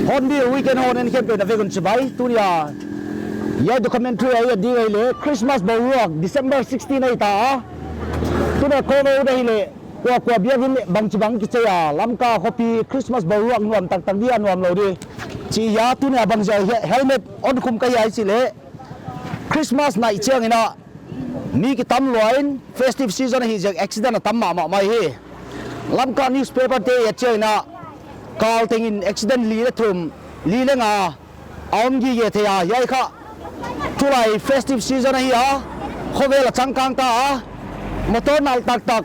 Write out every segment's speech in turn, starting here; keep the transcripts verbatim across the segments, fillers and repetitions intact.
Hornbill Weekend hawnin khempeuh a vekin chibai. Tunia hieng documentary a ding a hile Christmas boruak December sixteen a ni ta a. Tunia khawvel a hile kua kua biakin bang chi bang kichei a, Lamka khawpi Christmas boruak nuam tak tak ding a nuam lo ding. Chi hia tunia bang zia he-, helmet on khum ka hia chi le Christmas nai chiang ina mi ki tam luain festive season hi ziek accident a tam mah mah mai hi. Lamka newspaper te a chiang ina kal tengin accident li le thum, li le nga a um gige thei a, hiai kha tulai festive season a hi a, khawvel a changkang ta a, motor nal tak tak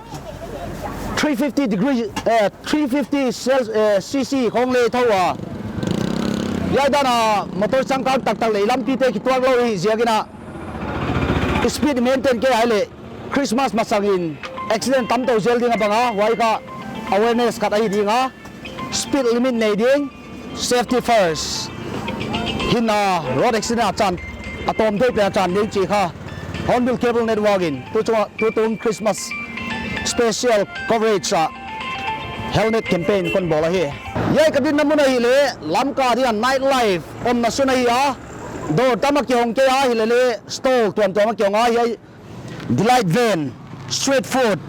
three fifty degree, eh, three fifty Cel-, eh, C C khawng le tho a. Hiai dan a motor changkang tak tak le lampi te ki tuak lo hi ziek ina speed maintain kei a hile Christmas masangin accident tam tho zel ding a bang a, huai kha awareness khat a hi ding a. Speed limit nei ding, safety first. Hin a road accident a chan, a tawm thei pen a chan ding chi kha Hornbill Cable Network in tu chunga, tu tung Christmas special coverage a helmet campaign kon bawl a hi. Hiai ka dinna mun a hile Lamka dinga night life awmna sun a hi a. Dawr tam a kihong kei a hile le stall tuam tuam a kihong a, hiai delight van, street food.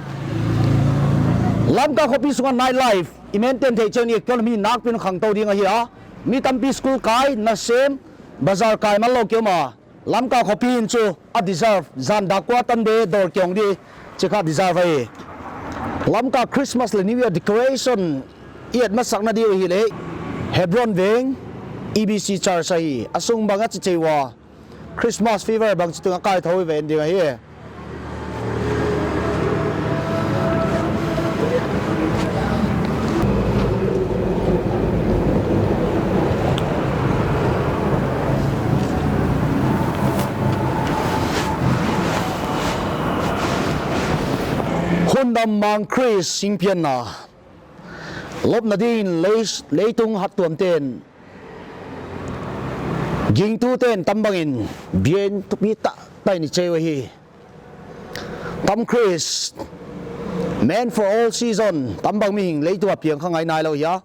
Lamka khawpi sunga night life i maintain thei cheu ni economy nakpin khang tho ding a hi a. Mi tampi school kai, nasem, bazar kai man lo ki um a. Lamka khawpi in chu a deserve, zan dak kua tan de dawr kihong ding chi kha deserve a hi. Lamka Christmas le New Year decoration i et masakna ding a hile Hebron Veng E B C Church a hi. A sung bang a chi chei ua. Christmas fever bang chi tunga kai tho ve ding a hi. Hun dam mang Kris singpianna. Lawmna dingin lei, leitung hattuam ten, gingtu ten tam bangin biek thupi tak tak ni cheu a hi. Tam Kris, man for all season, tam bang mihing leitunga pieng kha ngai nai lo hia.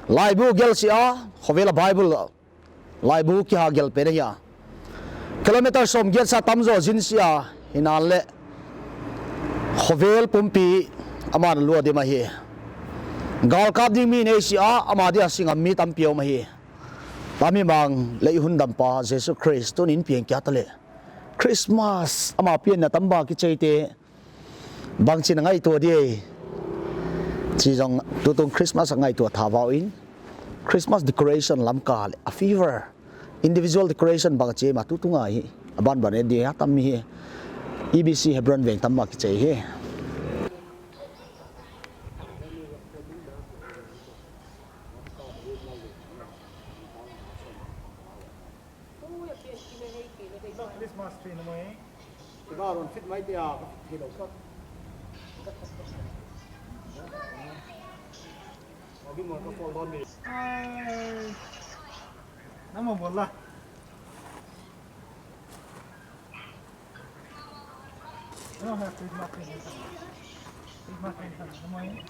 Laibu gelh si a, khawvela Bible laibu kiha gelh pen a hi a. Kilometer sawmgiat sa tam zaw zin si a, hinan le khawvel pumpi ama na lua dim a hi. Gal kap ding mi nei si a, ama dia sing a mi tampi a um a hi. Tam hi mang lei hun dam pa Jesu Kris tunin pieng kia ta le. Christmas ama pienna tam bang kichei te bang chin a ngaituo ding. Chi zong tutung Christmas a ngaituo tha vau in. Christmas decoration lam kal a fever. Individual decoration bang chi ma tutung a hi. A ban ban e ding a tam mi hi. E B C Hebron veng tam ma kichei hi. Christmas tree na mo e. Iba ron fit mai te a, ka fit thei lo ka. Abi mo ka pawl don ni. Ai. Na mo bol la. No, ha, Christmas tree. Christmas tree na mo e.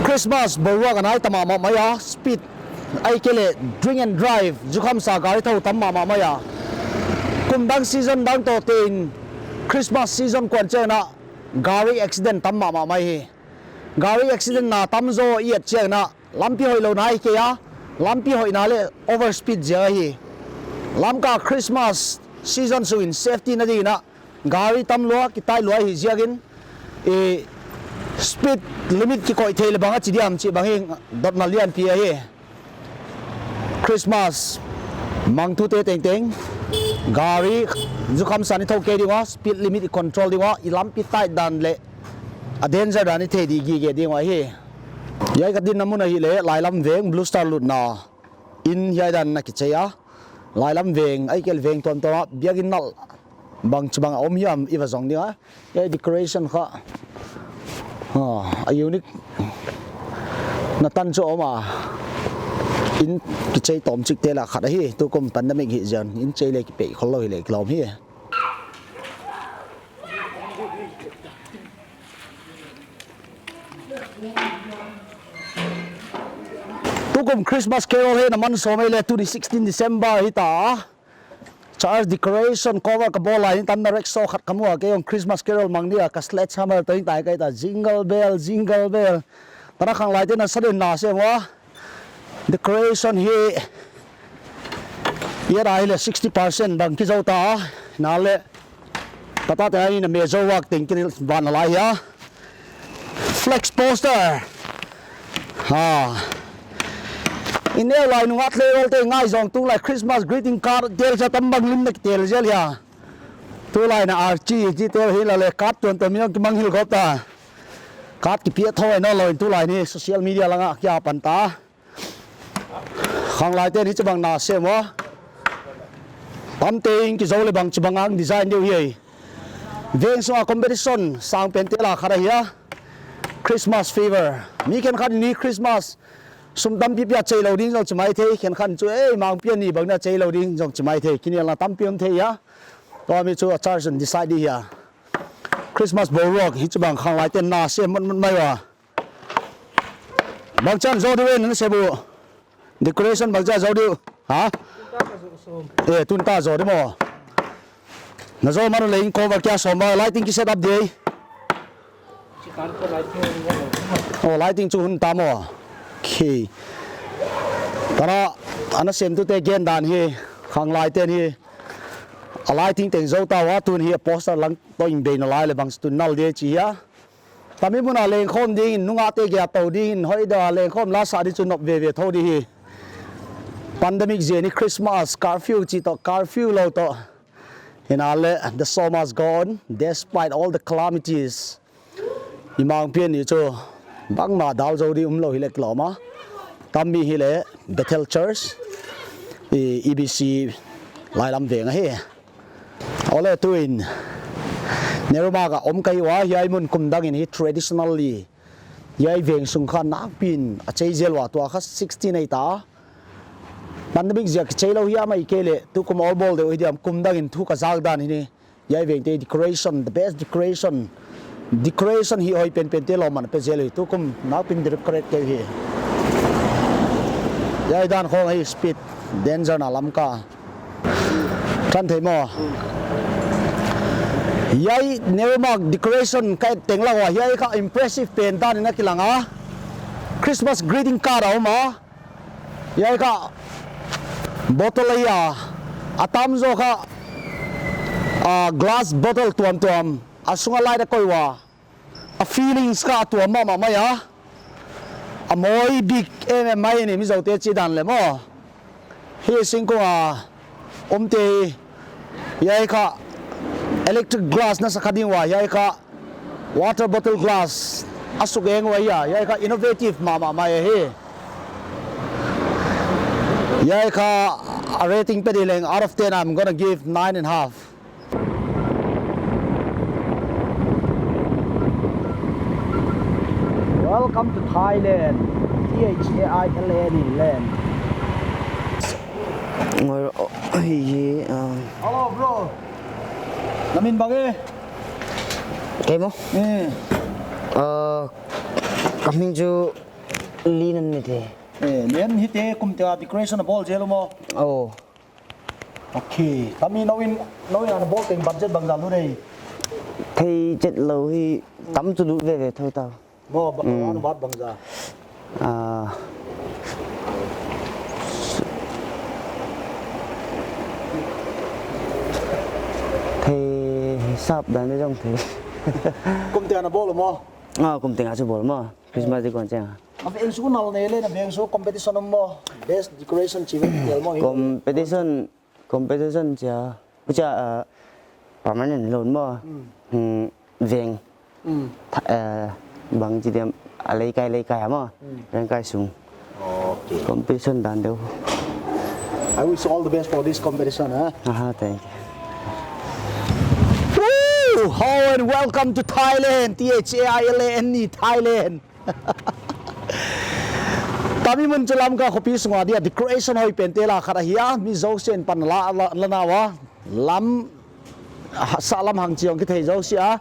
Christmas boruok a nei tam mah mah a, speed, ei ke le drink and drive, zu kham sa gari tho tam mah mah a. Kum dang season dang tawk tein Christmas season kuo chena gari accident tam mah mah a hi. Gari accident na tam zo i et chena lampi hoi lo nei ke a, lampi hoina le overspeed zia hi. Lamka Christmas season sungin safety na dingin gari tam lua, kitai lua hi ziakin, i, speed limit kikoi thei le bang a chi diam chi bang hi dotna lian pi a hi. Christmas mangtute teng teng gari zu kham sa ni tho ke ding a, speed limit i control ding a, i lampi tight dan le a danger dan i thei di gige ding a hi. Hiai ka dinna mun a hi le Lailam Veng Blue Star lutna in hiai dan a kichei a. Lailam Veng, ei ke le veng tuam tuam a, biakin nal bang chi bang a om hiam i va zong ding a. Hiai decoration kha, ah, a unique na tan chu a om a. In kichei tawm chik te lah khat a hi, tukum pandemic hi ziakin in chei le kipei khol lo hi le kilawm hi. Tukum Christmas Carol hi na man sawm ei le, tuni sixteen December hi ta. Church decoration cover ka bawl lai ni tan na rickshaw khat ka hmu a, kei khawm Christmas Carol mang nia ka sledgehammer tawh in tai kai ta, jingle bell, jingle bell. Tana khang lai te na sa den na se maw. Decoration hi, hiai a hi le sixty percent bang ki zo ta, na le, tata te a ni na me zo wak teng ki van lai hia. Flex poster. Ha. In neu lai nunga tlei rol te ngai zong tu lai Christmas greeting card tel sa tam bang lim na ki tel zel hia. Tu lai na Archie, chi tel hi la le card tuan tuan mi ki mang hil gop ta. Card ki pia thoi na lo in tu lai ni social media langa kia pan ta. Khang lai te ni chi bang na se maw. Tam tein ki zo le bang chi bang ang design deu hi. Veng sunga competition sang pen te lah khat a hia. Christmas fever. Mi khenkhat ni Christmas sum tampi pia chei lo ding zong chi mai thei, khenkhat chu ei mang pia ni bang na chei lo ding zong chi mai thei. Kinial na tampi om thei a. Tua mi chu a church in decide di hia. Christmas boruok hi chu bang khang lai ten na se mut mut mai wa. Bang chan zo di wen na se bu. Decoration bang chan zo di. Ha? Eh, tun ta zo di maw. Na zo manu le in cover kia sawm ba, lighting ki set up di. Oh, lighting chu hun ta maw. Okay. Tara, ana sem tu te gen dan hi, khang lai ten hi. A lighting teng zo ta wa tun hi a poster lang to in bei na lai le bang tun nal di chi hia. Tami muna leng khawm ding, nunga te kia to ding, hoi da leng khawm la sa di chu nop ve ve tho di hi. Pandemic ziakin Christmas curfew chi to, curfew lo to. Hi na le, the show must go on, despite all the calamities. I mang pian ni chu, bang ma dal zo di um lo hi le kilawm a. Tam mi hi le, Bethel Church, i E B C, Lailam Veng a hi. Ole tuin, Nehru Marg a om ka hi ua, hiai mun kum dangin hi traditionally, hiai veng sung kha nakpi'n a chei zel ua, tua kha sixteen ei ta. Pandemic ziak chei lo hi a mai ke le, tukum all ball deu hi diam kum dangin thu ka zak dan hi ni. Hiai veng te decoration, the best decoration. Decoration hi hoi pen pen te lawmman pe zel hi, tukum nakpi'n decorate ke hi. Hiai dan khawng hi speed, danger na lam ka. Tran thei maw? Hiai Nehru Marg decoration ka et teng la wa, hiai kha impressive pen dan in a kilang a. Christmas greeting card a um a. Hiai kha bottle a hi a. A tam zo kha, a, glass bottle tuam tuam. A sunga light a koi ua. A feelings kha a tuam mah mah mai a. A mawi bik em em mai ni mi zo te chi dan le maw. Hi singkung a um te hi. Hiai kha electric glass nasa kha ding ua, hiai kha water bottle glass a suk eng ua hi a, hiai kha innovative mah mah mai a hi. Hiai kha a rating pe di leng out of ten I'm gonna give nine and a half. Come to Thailand. T H A I L A N E, land. Ngor, oh, hi, hi, um. Hello, bro. Na hming bang e? Kei maw? Eh. Uh, ka hming chu Lin a ni te. Eh, Lin hi te kum te a decoration a bawl zel maw? Oh. Okay. Tami no in, no in an bawl teng budget bang za lu rei. Thei chet lo hi tam chu lu ve ve thoi ta. Bo, ba, mm. An bat bang za. Ah. Thei sap dan de jong thei. Kum te an bawl maw? Ah, kum te nga chu bawl maw. Christmas di kon chang. A veng su nal nei le na veng su competition maw. Best decoration chi ve tel maw. Competition Competition chia, pucha, uh, permanent loan maw. Mm. Hmm, veng. Mm. Tha-, uh, bang chi diam, a lei kai, lei kai maw. Mm. Veng kai sung. Okay. Competition dan deu. I wish you all the best for this competition, huh? Aha, thank you. Woo! Hello and welcome to Thailand, T H A I L A N E, Thailand. Tami mun chu Lamka khawpi sunga dia decoration hoi pen te la khat a hi a, mi zosien pan la, la, la nawa. Lam, ha, sa lam hang chiong ki thei zosia.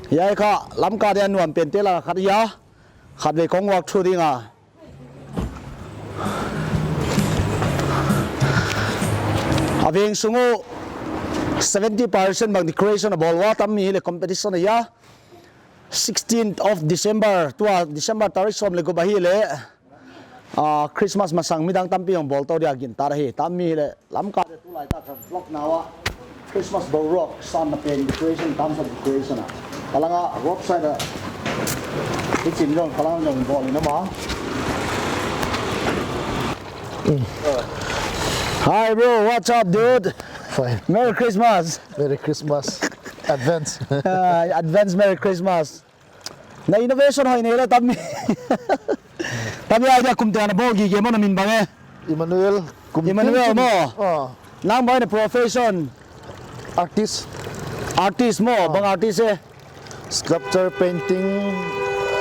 Hiai kha Lamka dia nuam pen te la khat a hi a. Khat ve kong walk through ding a. A veng sung u seventy percent bang decoration a bawl a, tami hi le competition a hi a. Sixteenth of December, tua December tarik sawm le gup a hi le, ah, Christmas masang midang tampi hong bawl to dia gin ta hi, tami hi le, Lamka de tulai ta kha vlog nawa, Christmas boruok, san na pen decoration, tam sa decoration a. Kalanga roadside a, hi chin jong, kalanga jong bawl ni na ma. Hi bro, what's up, dude? Fine. Merry Christmas. Merry Christmas. Advance. Ah, advance Merry Christmas. Na innovation hoi nei le tami. Tami idea kum te ana bawl gige maw na hming bang e? Emmanuel. Kum Emmanuel tin tin. Maw. Ah. Nang bang na profession? Artist. Artist maw, ah. Bang artist e? Sculpture, painting.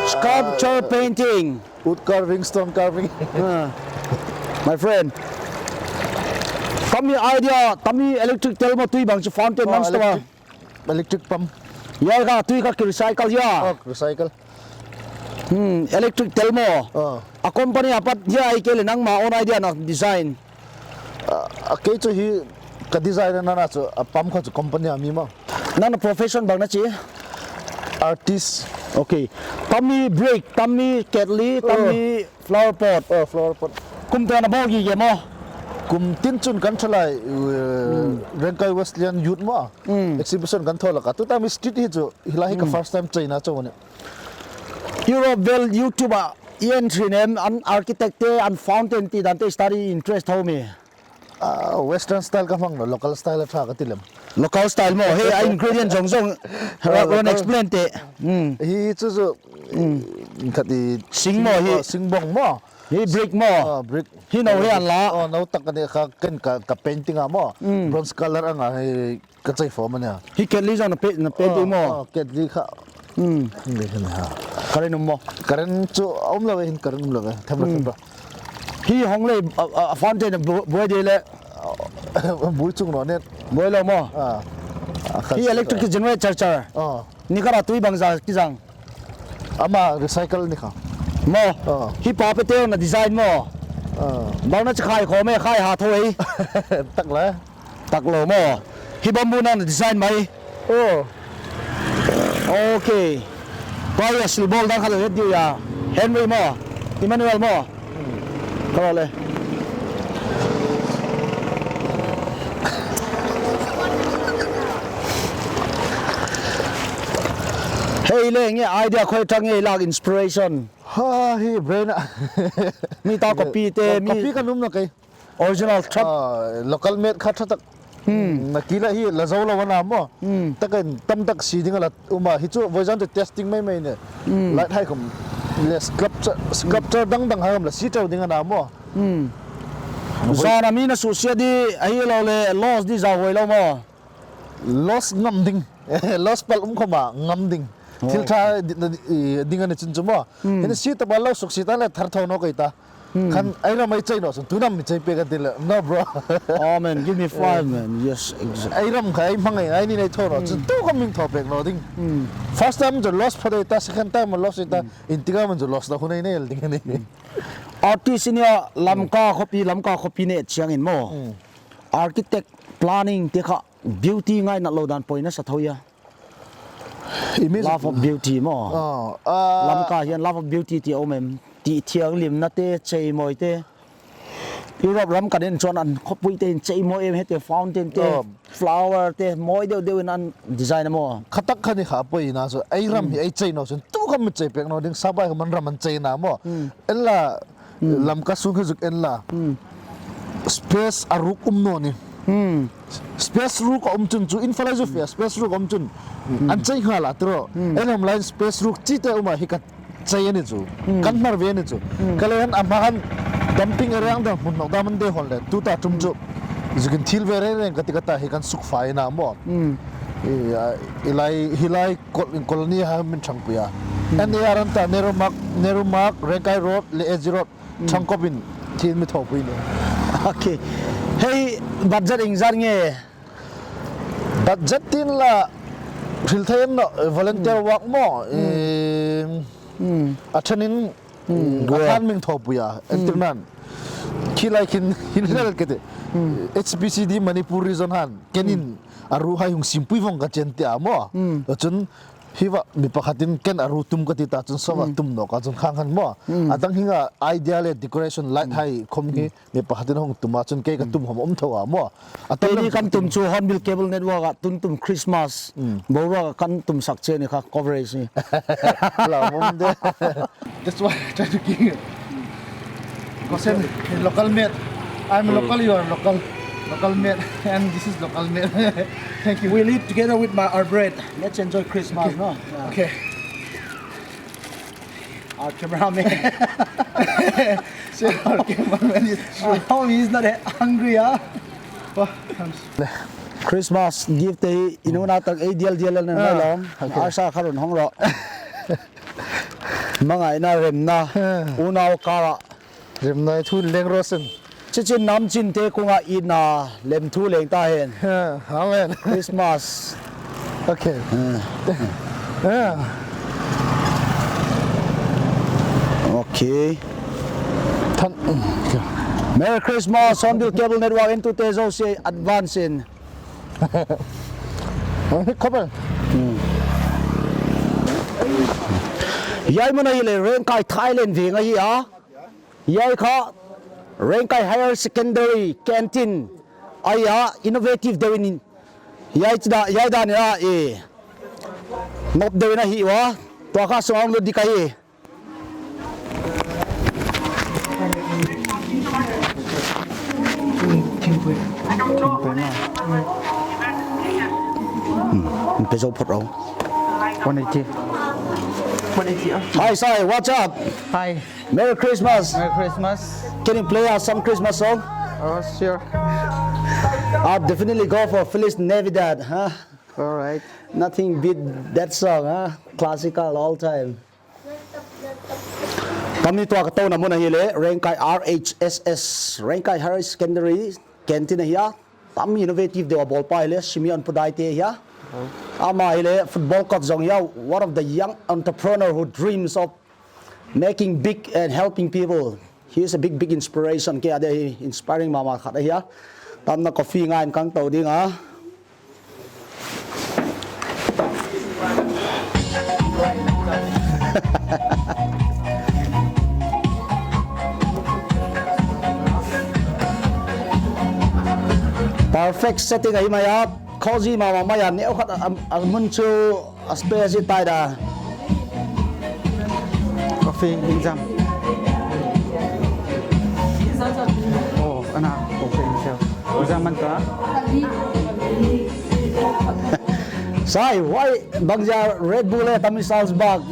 Sculpture, ah, painting. Wood carving, stone carving. Ah. My friend. Tami idea, tami electric tel maw tui bang chu fountain ah, nang stawa. Electric. Electric pump. Hiai kha tui kha ki recycle hia. Oh, recycle. Hmm, electric tel maw. Oh. A company a pat hia ahihkeileh nangma own idea na design. Ah, a kei chu hi ka design a na chu a pump kha chu company a mi maw. Nang na profession bang na chi? Artist. Okay. Tami brick, tami kettle, oh, tami flower pot. Oh, flower pot. Kum te ana bawl gige maw? Kum tin chun kan thalai, uh, hmm. Rengkai Wesleyan Youth maw. Hmm. Exhibition kan thaw laka. Tuta mi street hi chu, hi lai hi ka hmm. First time China chu ni. Europe vel YouTube a, i en thin em, an architect te, an fountain ti dan te study interest tho mi. Ah, Western style ka hmang lo, local style a tha ka ti lem. Local style maw, he a ingredient zong zong, ah, ron local. Explain te. Hmm. Hi chu chu, hmm. Khat i sing maw hi? Oh, sing bong maw. Hi brick maw? Ah, brick. Hi no hi an la. Oh, no tak a ni kha ken ka, ka painting a maw. Hmm. Bronze color anga hi ka chei fawm a nia. Hi kettle zong na pe, na painting maw? Oh, kettle kha. Hmm. Ni hi ni ha. Current um maw? Current chu um lo hin current um lo. Them lo, hmm. Them lo. Hi hong le, a, a, a fountain bu-, buai de le. Bui chung lo ne. Buai lo maw? Ah. Hi electric generator char. Oh. Ni kara tui bang za ki zang. Ama recycle ni kha. Maw. Oh. Hi pa pe teu na design maw. Oh. Bang na chi khai kho me khai ha tho ei. Tak la. Tak lo maw. Hi bamboo na design mai. Oh. Okay. Pai a sil bol dang kha le diu ya. Henry maw. Emmanuel maw. Ka le. Hei le nge idea khoi tang nge lak inspiration. Ha hi brain a. Mi ta copy te, eh, mi copy ka nuom na kei. Original that. Ah, local made kha that tak. Hmm. Na kila hi la zo lo na maw. Hmm. Takin tam tak si ding a la um a hi chu voizan te testing mai mai ne. Hmm. Light hai khom le sculpture, sculpture dang dang hai khom la si tau ding a na maw. Hmm. Zana mi na su sia di a hi lo le loss di za voi lo maw. Loss ngam ding. Loss pal um khom a ngam ding. Thil ṭha di-, di-, i, ding a ni chun chu maw. Hmm. Hin si ta ba lo suk si ta le thar tho naw kei ta. Hmm. Khan ei ram ei chei naw chun tu ram mi chei pek a ti le. No, bro. Oh, man, give me five, man. Yes, exactly. Ei ram kha ei hmang ei, ei ni nei tho naw chun tu khom mi tho pek naw ding. Hmm. First time chu loss pha dei ta, second time loss ta. Hmm. Intikam chu loss ta hun ei nei el ding a ni. Hmm. Artist-in Lamka khawpi, Lamka khawpi ne chiang in maw. Hmm. Architect, planning te kha beauty ngaina lo dan poi nasa tho a. Image. Love of beauty maw. Ah, ah. Lamka hian love of beauty ti a awm em? Ti thianghlimna te, cheimawi te. Europe ram kan en chuan an khawpui te in cheimawi em, hete fountain te, oh, flower te, mawi deuh deuh in an design a maw. Kha tak kha ni kha poi na chu, ei ram hi ei chei naw chun tu khom mi chei pek naw ding, sabai kha man ram an chei na maw. Hmm. En la, hmm, Lamka sung hi zuk en la. Hmm. Space a ruk um naw ni. Hmm. Space ruk a um chun chu, in Falai zu fia space ruk a um chun. Hmm. An chei nghal a tiro. Hmm. En hawm lain space ruk chi te um a hi ka chei a ni chu. Hmm. Kan hnar ve a ni chu. Hmm. Ka le han a hma han dumping area ang dang hmun nawk dam an de hon le. Tu ta tum chu. Zukin thil ve reng reng ka ti ka ta hi kan suk fai na maw. Hmm. I, a, i lai, hi lai kol-, colony ha min thang puya. Hmm. N A R an ta Nehru Marg, Nehru Marg, Rengkai Road, le A G Road. Hmm. Thang kawpin thil mi thawpui ni. Okay. Hei, budget iengzat nge? Budget tin la, hril thei em naw, volunteer work maw. Hmm. Em, hmm, a ṭhenin, hmm, a ṭhen min thawpui a. Hmm. Entir nan. Khi lai khin, hin hril ke te. Hmm. H P C D Manipur region han, kenin, hmm, a ru hai hung simpui vong ka chen ti a maw. Hmm. Chun, hi va, mi pakhatin ken a ru tum ka ti ta chun, saw va, hmm, tum nawk a chun khang han maw. Hmm. A dang hinga idea le decoration light, hmm, hai khom hi, hmm, mi pakhatin hung tum a chun kei ka, hmm, tum hom um tho a maw. A tam keini kan tum chu Hornbill Cable Network a tun tum Christmas. Hmm. Boruak a kan tum sak che ni kha coverage ni. La mum de. That's why I try to give you. Because I'm a local mate. I'm a local, you are local. Local mate, and this is local mate. Thank you. We live together with my, our bread. Let's enjoy Christmas, okay, no? Yeah. Okay. Our cameraman. So our cameraman is, I hope he's not hungry, huh? Oh, I'm s- Christmas gift te hi i nu na tak ei dial dial an, ah, ngai lawm. Okay. Arsa kha run hawng rawh. Hmangaina remna, ah, unau kara. Remna thu leng ro sen. Chichi nam chin te kunga itna lem thu leng ta hen. Ah, amen. Christmas. Okay. Ah. Ah. Okay. Than-, Merry Christmas, Hornbill Cable Network, entute zo se advance in. Khawp el. Hmm. Hiai hmun a hi le Rengkai Thailand veng a hi a. Hiai kha Rengkai Higher Secondary Canteen a hi a, innovative deuhin hiai chida, hiai dan a, e, nop deuhin a hi ua. Tua kha sung ang lut dik a hi. Hmm, pe zo phot ro. One eighty. One eighty, ah. Hi, Sai, what's up? Hi. Merry Christmas. Merry Christmas. Can you play us some Christmas song? Oh, sure. I'll definitely go for Feliz Navidad, huh? All right. Nothing beat that song, huh? Classical all time. Tami tua ka tona hmun a hi le, Rengkai R H S S, Rengkai Higher Secondary Canteen a hi a. Tam innovative deu a bawlpa hi le, Simeon Pudaite a hi a. Oh. Ama hi le, football coach zong a hi a, one of the young entrepreneur who dreams of making big and helping people. He is a big, big inspiration. Kei a ding hi inspiring mama khat a hi a. Tamna coffee ngai in kang to ding a. Perfect setting a hi mai a. Cozy mama mai a, neu khat a, a, a hmun chu a space a tai da. Coffee, exam. Oh, ana, coffee, exam. Exam man ta. Sai, why bangzia Red Bull e tami Salzburg?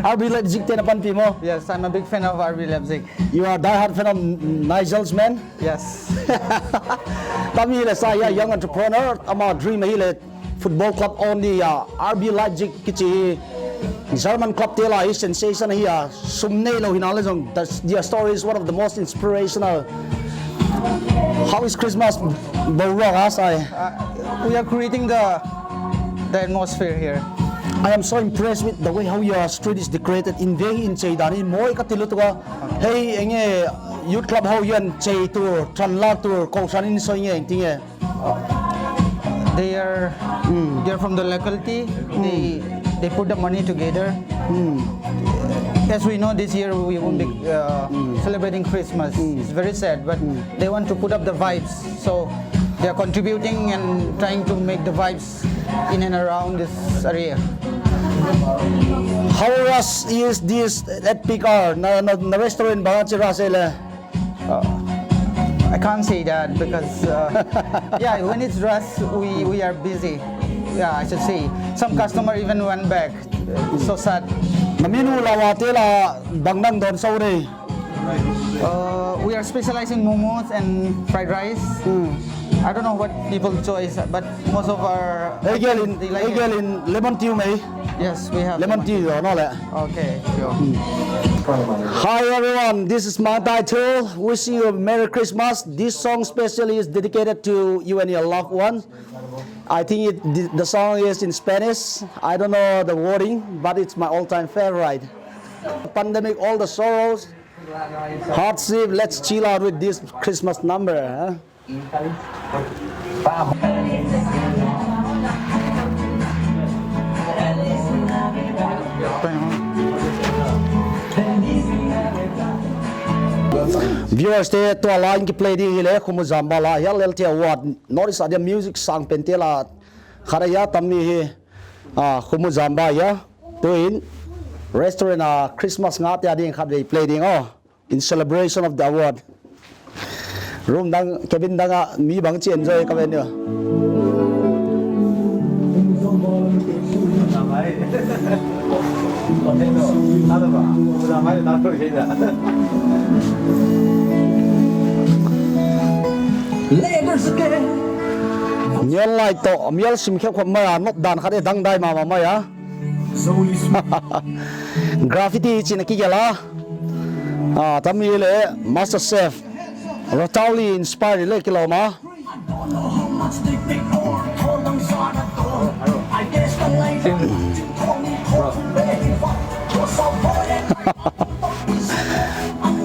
R B Leipzig te na panpi maw? Yes, I'm a big fan of R B Leipzig. You are a die-hard fan of Nagelsmann? Yes. Tami le sa ya young entrepreneur, ama dream hi le Football club only a, R B Leipzig kichi hi German club te lai hi sensation a hi a, sum nei lo hi nang le zong, the, their story is one of the most inspirational. How is Christmas, Boruak, a sai? Uh, we are creating the the atmosphere here. I am so impressed with the way how your street is decorated. In ve hi inchei dan hi mawi ka ti lutuk a. Hei eng nge youth club ho hian chei tur, ṭan lak tur, kohran in sawi nge eng ti nge? They are, mm, they're from the locality. Mm. They, they put the money together. Mm. As we know, this year we won't be, uh, mm, celebrating Christmas. Mm. It's very sad, but, mm, they want to put up the vibes. So they are contributing and trying to make the vibes in and around this area. How rush is this at peak hour? Na, na, na restaurant bang a chi rush ei le? Uh, I can't say that because, uh, yeah, when it's rush, we, we are busy. Yeah, I should say. Some customer even went back. Uh, so sad. Na menu la wa te la bang dang don so re? Uh, we are specializing momos and fried rice. Hmm. I don't know what people choice, but most of our, ei gelin, they like ei it. Gelin lemon tea mai. Yes, we have lemon tea, no le. Okay, sure. Hi everyone, this is Mang Thai Tool. Wishing you a Merry Christmas. This song specially is dedicated to you and your loved one. I think it, the, the song is in Spanish. I don't know the wording, but it's my all-time favorite. Pandemic, all the sorrows, hardship, let's chill out with this Christmas number, huh? Viewers te, tua la in ki play ding hi le, Khumu Zamba la, hial lel te award, North East Adia music sang pen te la, khara ya, tam mi hi, ah, Khumu Zamba ya, tuin, restaurant a Christmas nga te a ding khat vei play ding, oh. In celebration of the award. Room dang, cabin dang a mi bang chi enjoy ka ve ni. Nial lai to, mial sim khep khop mai a, not dan khat e dang dai mama mai a. Graffiti chin a ki gel a. Ah, tam mi le Master Chef Ratauli inspire le ki lo ma.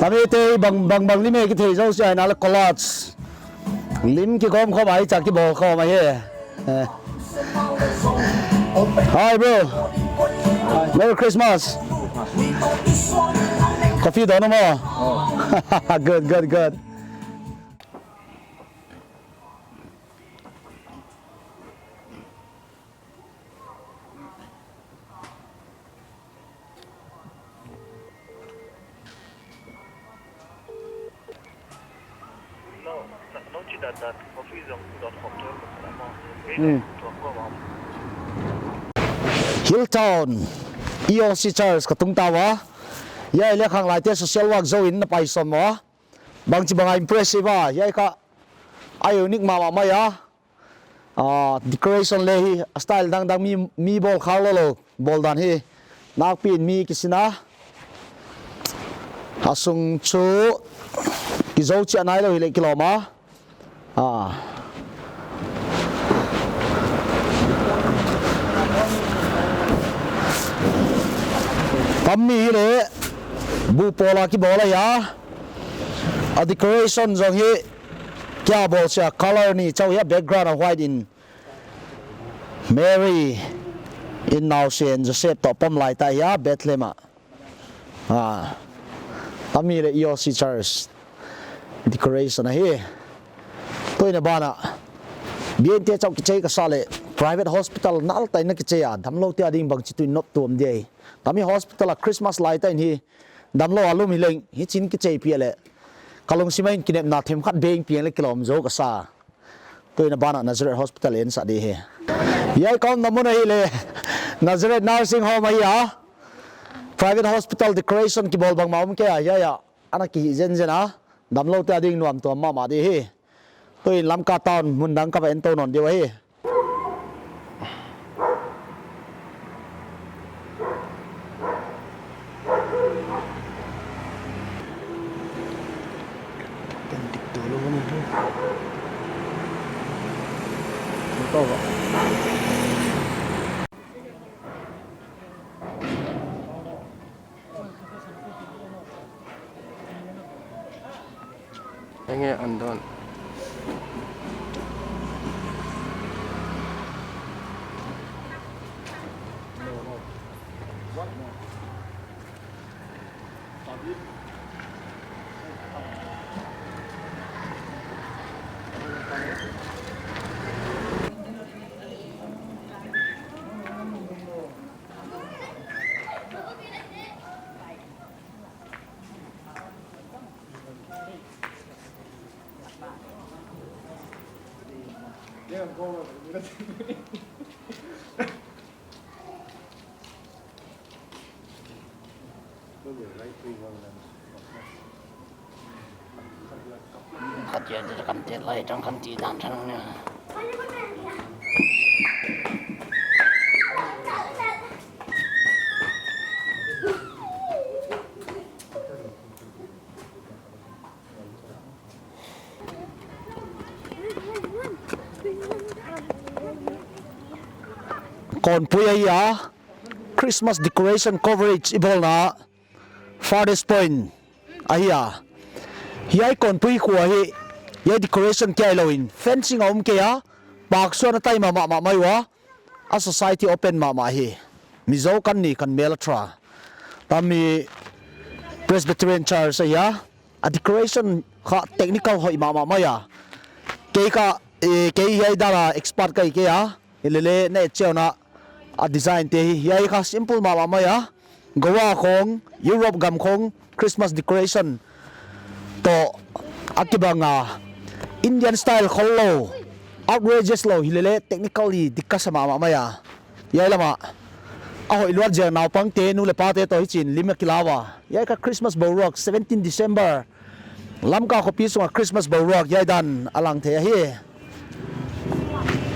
Tam mi te bang, bang, bang lim e ki thei zo si ai na le collage. Lim ki gom khom ai cha ki bol khom ai he. Eh. Hi, bro. Merry Christmas. Coffee don maw? Good, good, good. Hmm. Hilltown, E O C Church ka tung ta a. Ia le khang lai te social work zo in na pai sawm a. Bang chi bang a impressive a. Ia ka a unique mama mai a. Ah, decoration le hi, a style dang dang mi, mi bol khau lo lo, bol dan hi. Nakpi in mi ki sin a. A sung chu, ki zo chi a nai lo hi le ki lo ma. Ah. Tam mi hi le, bu pawl a ki bol a ya. A decoration zong hi, kia bol sia color ni chau ya background a white in. Mary in nausen Joseph to pawm lai ta hi a Bethlehem a. Ah, tam mi le E O C Church decoration a hi. Tuin a bana. Biente chau ki chei ka sa le private hospital nal ta in na ki chei a. Damlo te a ding bang chi tuin not tuam dei. Tam mi hospital a Christmas lai ta in hi. Damlo a lum hi leng, hi chin ki chei pia le. Ka lung sima in ki nepna them khat beng piang le ki lawm zo ka sa. Tuin a bana Nazareth Hospital en sa di hi. Ia i kawn na mun a hi le. Nazareth Nursing Home a hi a. Private hospital decoration ki bol bang ma um ke a. Ia ia. Ana ki hi zen zen a. Damlo te a ding nuam tuam mama di hi. Tuin Lamka town mun dang ka va en to non diu a hi. Enge an don. Khat tia kan ti lai tang kan ti dan tang nia. Kawnpui a hi a, Christmas decoration coverage i bawlna farthest point a hi a. Hiai Kawnpui khuo hi, hiai decoration kia lo in, fencing a um kei a, paksuona taima mah mah mai ua, a society open mah mah hi. Mizo kan ni kan hmel a ṭha. Tami Presbyterian Church a hi a, a decoration kha technical hoi mah mah mai a. Kei kha, eh, kei hiai dana expert ka hi kei a. Hi le le, na et chieng a, a design te hi, hiai kha simple mah mah mai a. Goa khawng, Europe gam khawng, Christmas decoration tawh a kibang a. Indian style khol lo, outrageous lo, hi le le, technically dik ka sa mah mah mai a. Hiai lama a hoi luat zel naupang te, nu le pa te tawh hi chin lim a kila ua. Hiai kha Christmas boruak, seventeen December. Lamka khawpi sunga Christmas boruak hiai dan a lang thei a hi.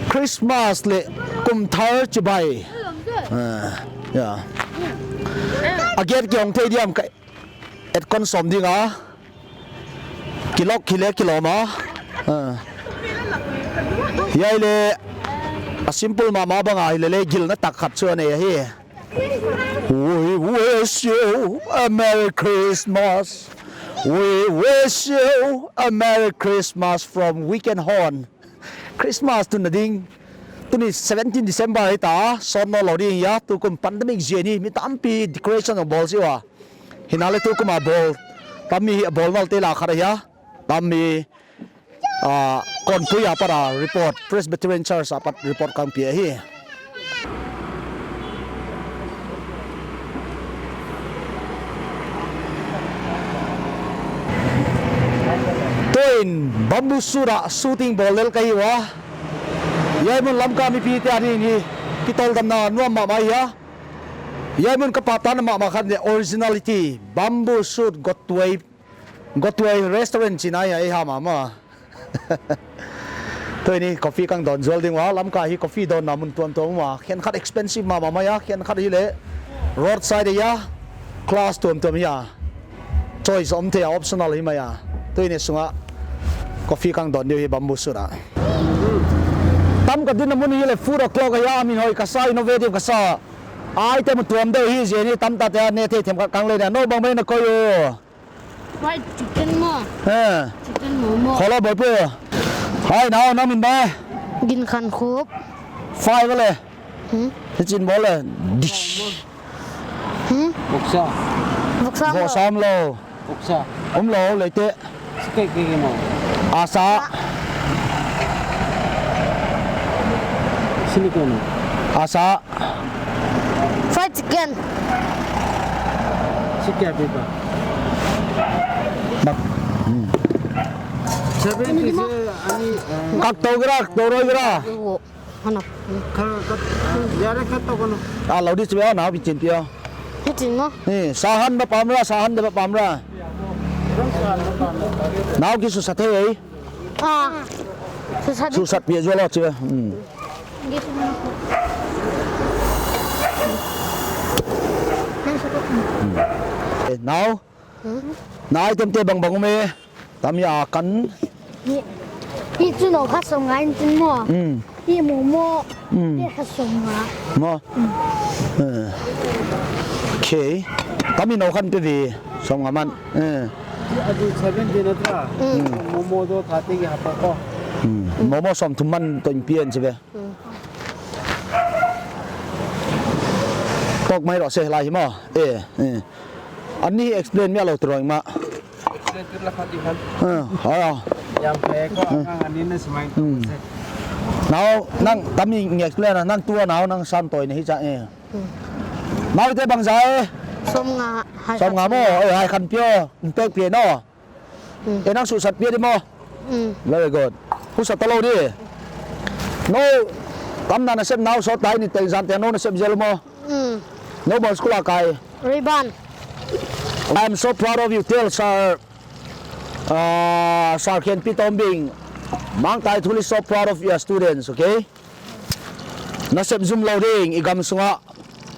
Christmas le kum thar chibai. Ah, ya. A gate ki hong thei diam ka et kon sawm ding a. Ki lock hi le ki lawm a. Ah. Hiai le a simple mah mah banga hi le le gilna tak khat chu a nei a hi. We wish you a Merry Christmas. We wish you a Merry Christmas from Weekend Horn. Christmas tunna ding. Tuni seventeen December hi ta, sawt naw lo ding a, tukum pandemic zia ni, mi tampi decoration a bawl si ua. Hi na le tukum a bawl, tami hi a bawl nal te la khat a hi a. Tami Ah, Kawnpui a pat a report, Presbyterian Church a pat report kan pia hi. Tuin bamboo shoot a shooting bawl lel ka hi ua. Hiai mun Lamka mipi te a ni hi, ki tawldamna nuam mah mah a hi a. Hiai mun ka pahtakna mah mah khan the originality, bamboo shoot Gottuai Gottuai restaurant chin a hi a, ei ha mah mah. Tuini coffee kan dawn zual ding ua, Lamka hi coffee dawnna mun tuam tuam a um a, khenkhat expensive mah mah mai a, khenkhat hi le roadside a hi a, class tuam tuam a hi a. Choice a um thei a, optional hi mai a. Tuini sunga coffee kan dawn ding hi bamboo shoot a. Tam ka dinna mun hi le food o'clock a hi a, min hoi ka sa, innovative ka sa. Item tuam deu hi zia ni tam ta te a ne thei themkhat kan lei na. Naw bang mai na koi u. Fried chicken maw? Eh. Chicken maw maw? Kholo boi pu. Hai nau, nau min bang? Ginkhankhup. Fai bole. Hmm? Hi chin bole. Dish. Hmm? Voksa. Voksa maw? Voksa maw? Voksa. Um lo, lei te. Sikai ke ke maw? Asa. Sini ke maw? Asa. Fried chicken. Sikai pe pa. Bak. Hmm. Seven is, uh, ani, uh, kak to gira, to roi gira. Yo, anak. Ka, ka, yare ka to kono. Ah, lo di chibai, nau bi chin pio. Hi chin maw? Ni, sahan ba pam ra, sahan de ba pam ra. Nau ki su sa thei. Ah. Su sa di. Su sa pia zual lo chibai. Hmm. Eh, nau? Hmm? Na item te bang bang um e. Tam a hi a kan. Hi, hi chu lo kha sawm ngai in chin maw? Hmm. Momo. Hmm. Te kha sawmnga. Mo. Hmm. Eh. Okay. Tami naw khan pe ve. Sawmnga man. Eh. A du seven din a tra. Hmm. Momo do thate ki hapa ko. Hmm. Momo sawmthum man to in pian che ve. Hmm. Tok mai ro se lai mo. Eh. Eh. Anni explain mi a lo trawng ma. Explain tir la khat i khan. Ah, ah. Yam pe ko, ah, ang ani na simai. Hmm. Nau, nang tami nge explain a, nang tua nau, nang san toi ni hi cha e. Hmm. Nau te bang za e. Sawmnga, hai sawmnga khat mo, e, hai khan pio, pek pie no. Hmm. E nang su sat pie di mo. Hmm. Very good. Hu sat ta lo di. No, tam na na sep nau so tai ni tel zan te no na sep zel mo. Hmm. No bol school a kai. Ribbon. I am so proud of you. Tell Sir, uh, Sir Khenpi Tombing. Mangtai Thul is so proud of your students, okay? Na sep zum lo ding, i gam sunga.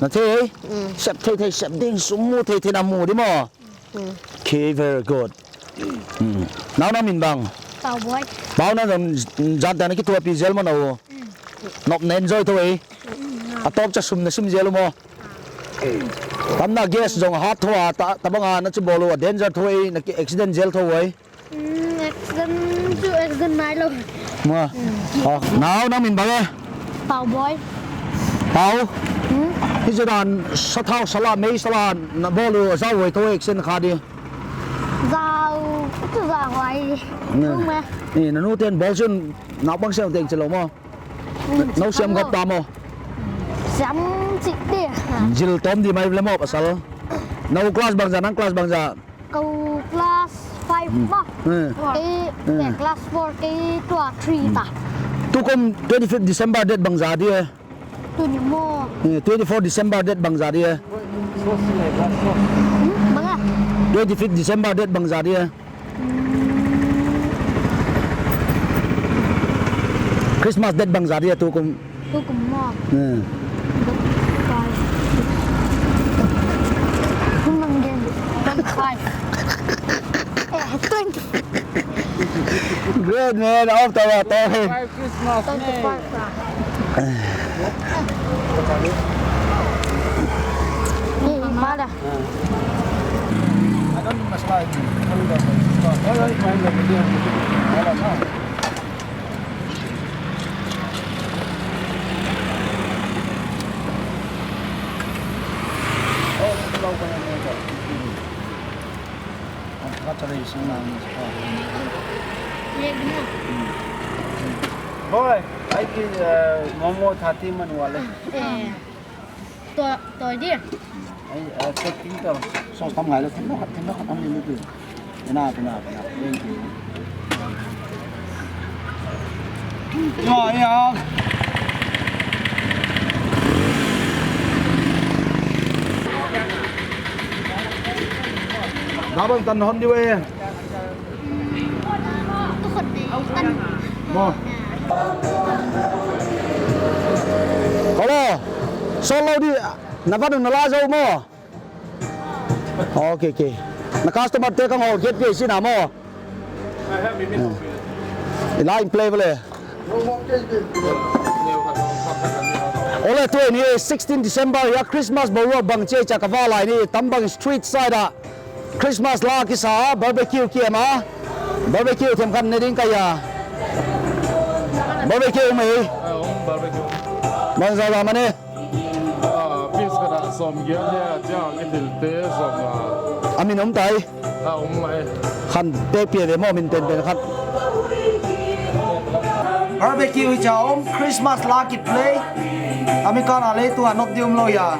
Na thei? Mm. Sep thei thei, sep ding, sum mu thei thei na mu di mo. Mm. Okay, very good. Mm. Nau na min bang? Pau Boi. Pau na zan, zan ta na ki tua pi zel mo na u. Mm. Nop na enjoy tho e. Mm. A top cha sum na sim zel mo. Tam na gas zong hat tho a, ta, ta bang a na chu bol u a danger tho e, na ki accident zel tho e. Mm, accident chu accident nai lo. Ma. Mm. Ah, nau nang min bang e? Pau Boi. Pau? Hmm? Hi chu dan sa thau sala, mei sala, na bol u zau voi tho accident kha di. Zau, chu zau voi. Mm. Tung me. Ni, na nu ten bol chun, nau bang siam teng che lo mo. Mm, no siam gop ta mo. Siam chik di. Zil tom di mai le mo pasal. No class bang za, nang class bang za. Ko class five ma. Hmm. Kei, hmm, kei class four, kei tua three ta. Tukum twenty-fifth December date bang za di e? Tuni mo. Eh, twenty-fourth December date bang za di e? Hmm, bang a? Twenty-fifth December date bang za di e? Hmm. Christmas date bang za di e tukum? Tukum mo. Hmm. Five. Hung nang gen. Twenty-five. Eh, twenty. Great, man. Off the water. Five Christmas, twenty-five, man. Ni, mala. I don't must like. Boi, ai ki, eh, momo thati man wale. Eh. To, to di. Ai, eh, to tin to. Sos tam ngai lo, tin lo, tin lo, tam ni tu. Ina, ina, ina. Thank you. Io, io. Dabang tan hon di we. Mo. Hello. Solo di. Na va na la zo mo. Okay, okay. Na customer te ka ngol get pe si na mo. Line play vale. Ole, twenty-six December ya Christmas boruak bang che cha ka va lai ni, tam bang street side a Christmas la ki sa, barbecue ki ma. Barbecue them kan ne ding ka ya. Barbecue mai. Barbecue. Man za la mane. Ah, piece khat a sawmgiat le a chang ki thil te sawm a. A min um tai. A um mai. Khan te pie ve mo min pen pen khat. Barbecue hi cha um, Christmas la ki play. Ami kan a le tu a not di um lo ya.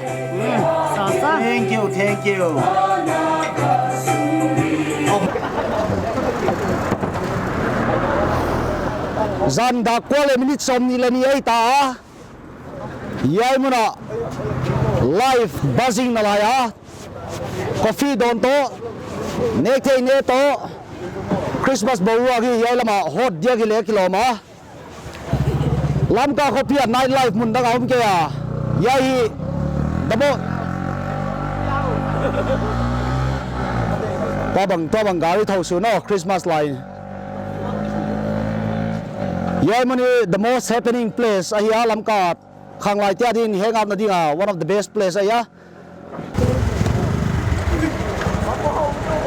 Sa sa. Thank you, thank you. Zan dak kua le minute sawmhni le ni ei ta. Yai muna live buzzing na lai a. Coffee don to, nek thei ne to, Christmas boruak hi yai lama hot dia ki le ki lawm a. Lamka khawpi a night life mun dang a um ke a. Yai hi dabo. Tabang, tabang gari tho su no, Christmas lai. Hiai hmun hi the most happening place ahi a, Lamka khanglai te ding hang out na dinga one of the best place ahi a.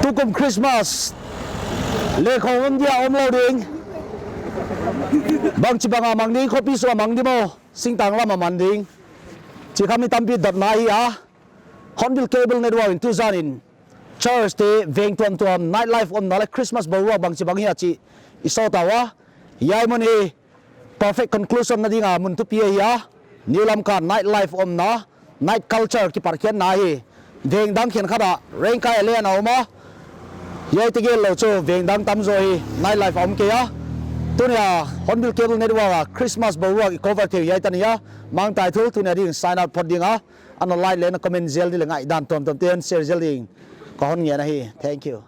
Tukum Christmas le khawm um dia um lo ding. Bangchi banga mang ding, khopi sunga mang ding maw, singtang lama mang ding. Chi kha mi tampi dotna ahi a. Hornbill Cable Network in tuzanin church te, veng tuam tuam, night life umna le Christmas boruak bangchi bang hia chi i sawt a. Hiai hmun hi perfect conclusion na dinga hmun thupi ahi a. New Lamka night life umna, night culture kiparkhiatna hi veng dang khenkhat a rengkai a le a um a. Hiai tegel lo chu veng dang tam zaw hi night life a um kei a. Tunia Hornbill Cable Network a Christmas boruak i cover thei hiai ta ni a. Mangtai thu, tunia ding sign out phot ding a. An like le na comment zel ding le ngaidam tuam tuam te hang share zel ding ka hon ngen a hi. Thank you.